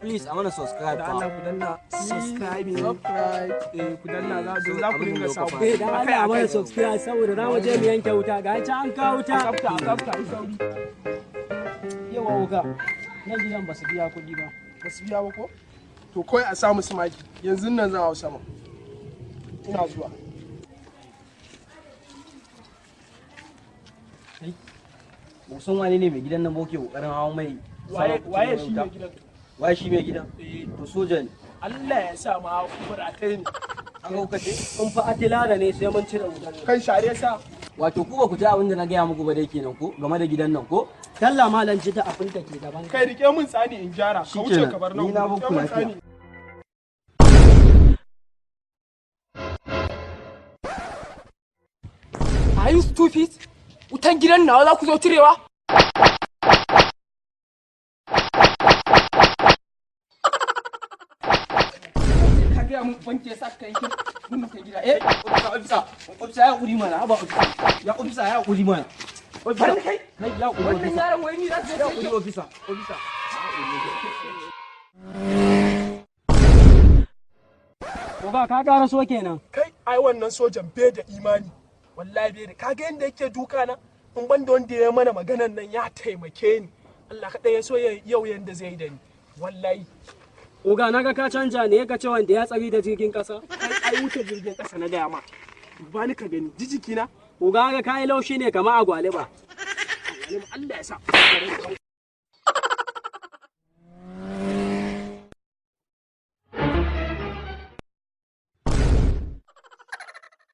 Please, a mana subscribe Da fa. Allah ku danna subscribe. Subscribe. Eh, ku danna, za ku dinga samu. Eh, dan Allah mana subscribe saboda za mu je mu yanke wuta, ga can an kawo wuta. Tsafta, tsafta, yi sauri. Yawa oga, nan gidan ba su biya kuɗi ba. Ba su biya ba ko? To kawai a samu su maki. Yanzu nan zan hau sama. Ina zuwa. Ba san wane ne mai gidan nan ba kuke kokarin hawa mai Waye sama ku waye cinye shi wuta? ne gidan? Waye shi mai gidan? Eh. To soja ne. Allah ya sa ma buratai ne. An ga kuka ce? In fa atilada ne sai mun cire wutan nan. Kai, share sa. Wato ku ba ku ji abin da na gaya muku ba dai kenan ko game da gidan nan ko? Talla malam ji ta abin da ke gaban ka. Kai, rike mun tsani in gyara. Ka wuce Shikenan, ka bar nan. ni na Rike bar ku mun lafiya. tsani. Are you stupid? Wutan gidan nawa za ku zo cirewa? Ka gaya mun banki ya sa ka yanke mun wutan gida. Eh, Ofisa, ofisa, ofisa, ya hakuri mana, haba ofisa. Ya ofisa, ya hakuri mana. Ofisa, Bari kai. kai ya hakuri Wannan ofisa. yaron wai ni za su Ya je hakuri ofisa, ofisa. Oga, ka ƙara so kenan. Kai, ai wannan sojan bai da imani. Wallahi bai da. Kaga yanda yake duka na? In ban da wanda ya mana maganan nan ya taimake ni. Allah kaɗai ya so yau yanda zai yi da ni. Wallahi. Oga, naga ka canja ne, ka ce wanda ya tsari da jirgin ƙasa. Kai, ai wuce jirgin ƙasa na gaya ma. Ba ni ka gani. Ji jikina. Oga, ga kayi laushi ne kamar agwaluma. Allah ya sa.